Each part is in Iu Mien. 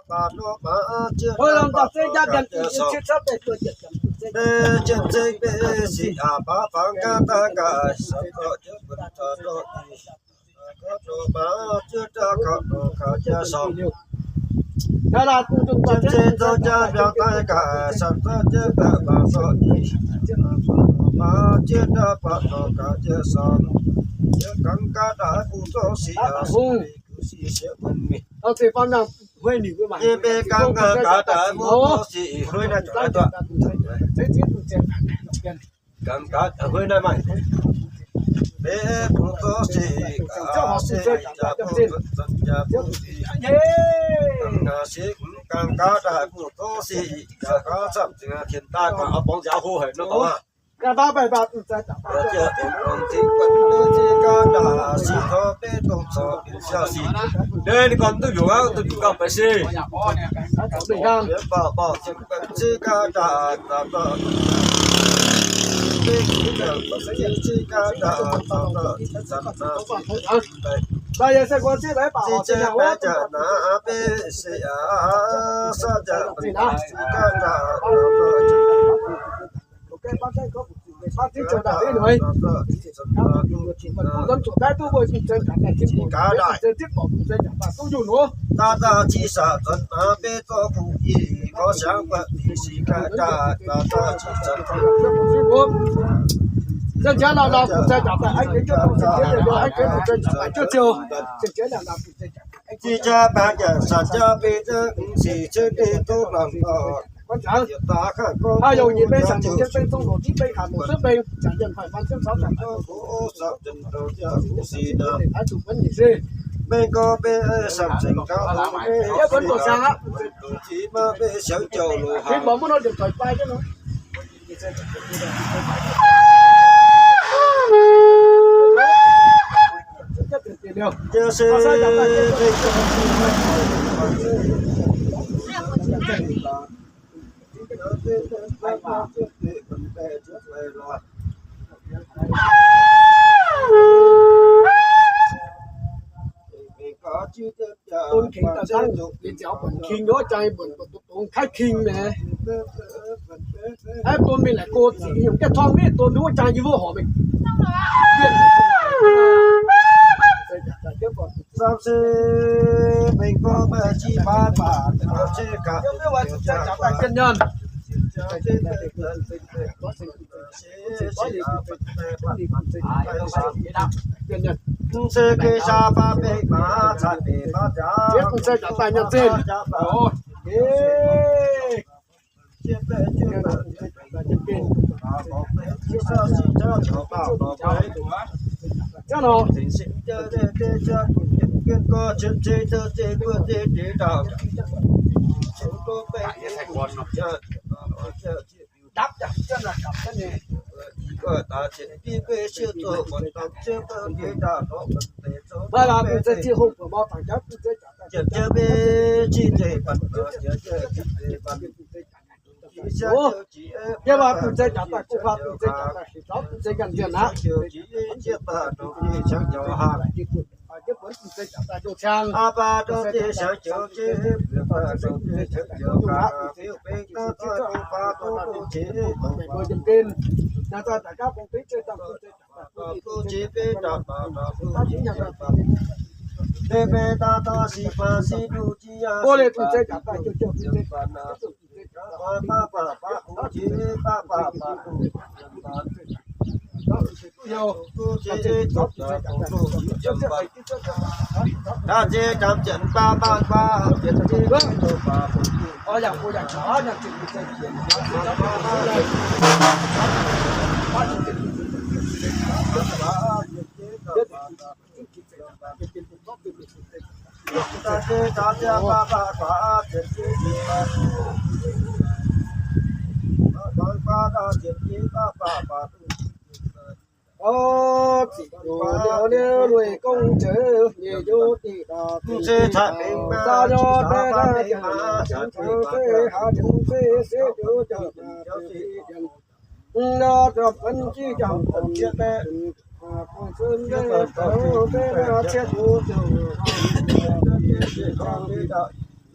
Ninh gorngv duqv Don King daaih dangv, yietc nziaaux buonc king wuov jang, buonc buonc dongh Taiv King naaiv. Aeqv, don mingh laaic go ziqc nyungc gaeqv torngv mingh, don wuov jang yie wuov horpc mingh. Yie mbuo bun zeiv jaax daaih, bun zeiv jaax daaih, bun zeiv jaax daaih,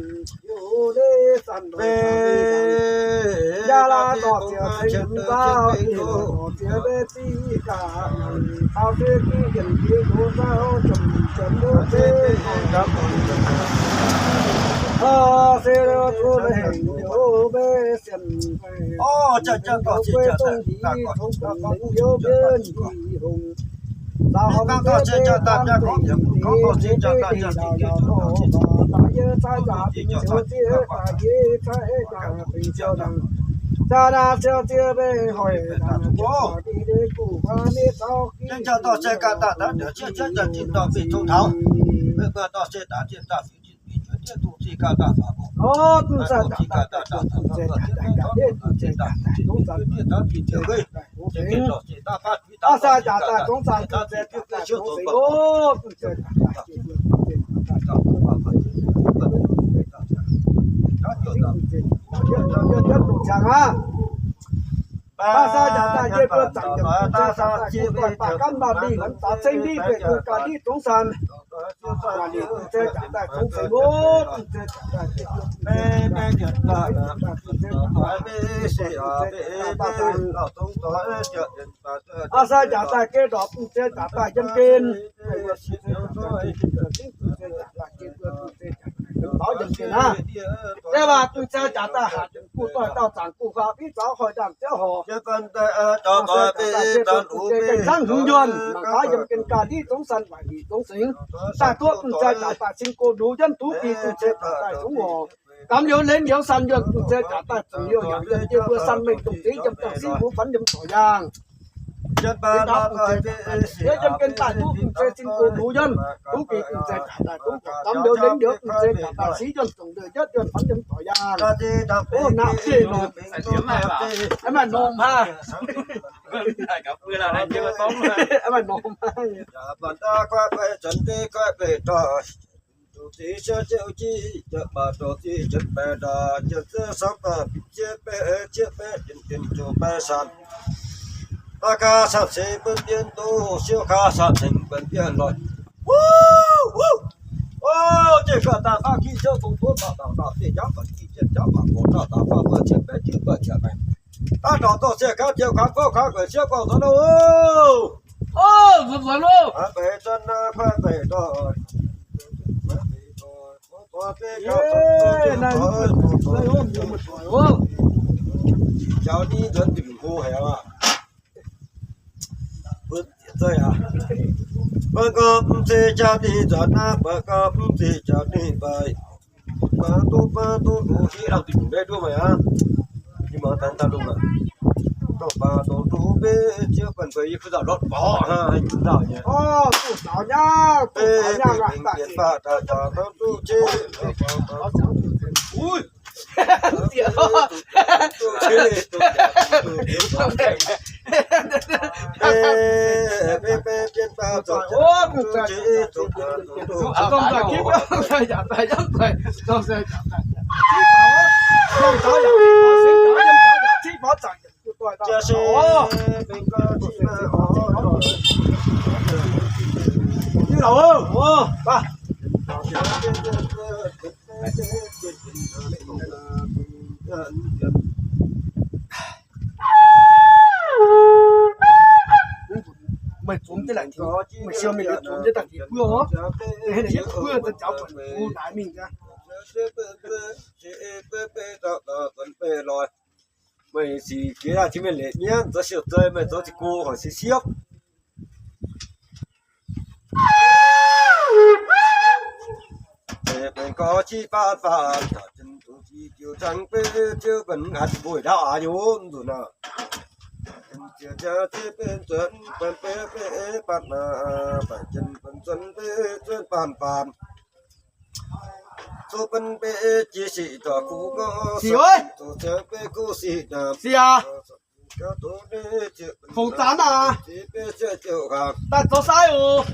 Baac sai jaax daaih jienv mbuo zaangc yiemc, baac sai jaax daaih jienv mbuo baac gamh mbaah ndih, hanc zaax ceng ndih, beih dungz ga'ndiev dungz saanc. Aa, sai jaax daaih geh ndorpc, bung zei jaax daaih yiem gen. Deix waac bung zei jaax daaih haac guv doix dauh zaangc guv huaax biv zaux hoic ndaamv ziouv horc. Gengh hnangv hmz yuonh mangc gaax yiem gen ga'ndiev zungv san waaic hnyingx zungv singx. Daaih duqv bung zei jaax daaih cing go nduqc jienv duqv bun bung zei jaax daaih zungv horc. Gamh liuz lenz liuz san yuonh bung zei jaax daaih zuqc liouh yaac yiem jienv mbuo san mengh dongh ziex yiem dangh siv mbuo fanx yiem zorc yaangh. Yiem gen daaih duqv bung zei cing go nduqc jienv duqv bun bung zei jaax daaih zungv horc. Gamh liuz lenz liuz bung zei jaax daaih siv yuonh dongh ndeic yietv yuonh fanx yiem zorc yaangh. O, naqv zieqv longc, maaih norm haaix, maaih norm haaix. Wuov, wuov. O, jienv ga'daaih faqv ki ziouv dongh buov baac dangc daaih fih njaaux baac ki jienv njaaux baac gorx dauh daaih faqv buo ziepc baeqv jiuv buo ziepc baeqv. Daaih dorngc dorh se kaav jiex kaav fouv kaav gueic sieqv gorngv nzuonx loh. O, nzuonx nzuonx loh. Mv baac zanv naaiv kuaaiv baeqc dorh. Njaaux ni nzuonx dingc hlo haic aqv. Mbuo gorngv mv zeiz jaa ninh nzuonx aqv, mbuo gorngv mv zeiz jaa ninh mbaih. Mangc duqv, mangc duqv, duqv hiv lamh dinh nyungc naaiv nduov meih aqv. Ninh mangc daaih daaih lungh aqv. Meih zomx jienv laaic, meih siou mingh liuz zomx jienv daaih diex buov oc. Hei, yietv buov daaih njaaux buatc fu naaic mingh gaax. Meih sic jiex jiex mingh liec mienv, zoux siouc zei, meih zoux ziqc go horc siepv siepv. Benx gorx jiv baav faanh, taux jienv dungx jiv jiu zangv beiv ziouv benx aqv, mbuo ndaauv aax nyei wuov nzunc aac. Ziouc jaax ziouv benx zuonx, benx beiv beiv batv naaic, baeqc jienv benx zuonx beiv zuonx baanh baanh. Zuov benx beiv jiex sic zorc kuv ngorc, sic oi, zuov ziangx beiv kuv sic naamh. Sic aac. Fongc zanc aac, daaih zoux sai oc.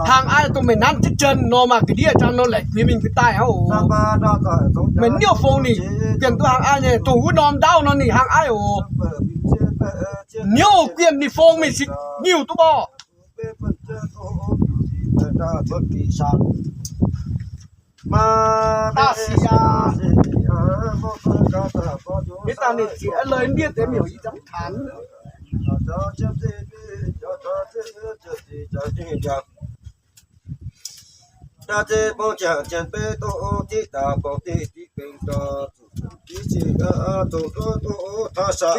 Hnangv aiv dongh meih nanv jienv jien nor, maaih ga'ndiev jangx nor laengz guix mingh guix daaih hnangv oc. Meih niouv fong ninh, gengh duqv hnangv aiv nyei, dongh wuov norm ndaauv nor ninh hnangv aiv oc. Niouv gengh ninh fong mingh se niouv duqv mborqv. Daaih sic aac, daaih ninh zieqv lei ndiev deix miuc yie zangv tanx. Daaih zeiz bung ziangh jienv beiv doqv diqv daaih bung diqv diqv gengh dorh zuqc diqv ziqc zuqc duqv doqv taaih saqc.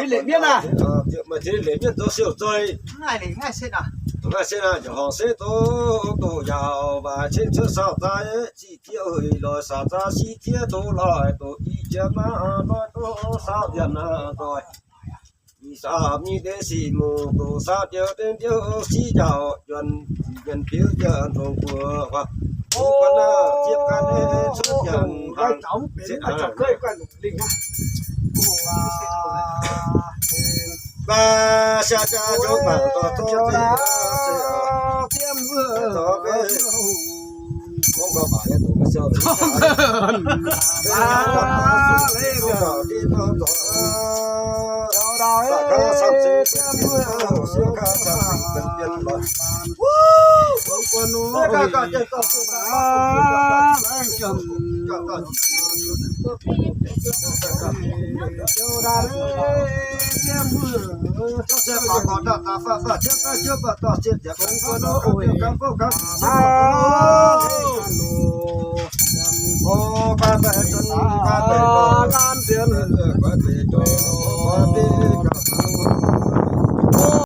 Meih zieqv leic mienv zoux siouc zei. Ngaih se naaic, horngc se doqv doqc yaauc, waaic cingv cuotv saauh zaaix, siqv tiev huic loic saauh zaaix, siqv tiev doqc loic doqc i jiex maiv loic doqc saauh nziemc nzoih. Ih saauh mingh deix sic mungh doqc saauh jiex deix ndiouv siqv njaaux juonc, njuonc biux njuonc ndongc buoz huaax. Ziepv gan cuotv nyanc hangx. Baac siang jaa zouv mangc dorh zouv zinh.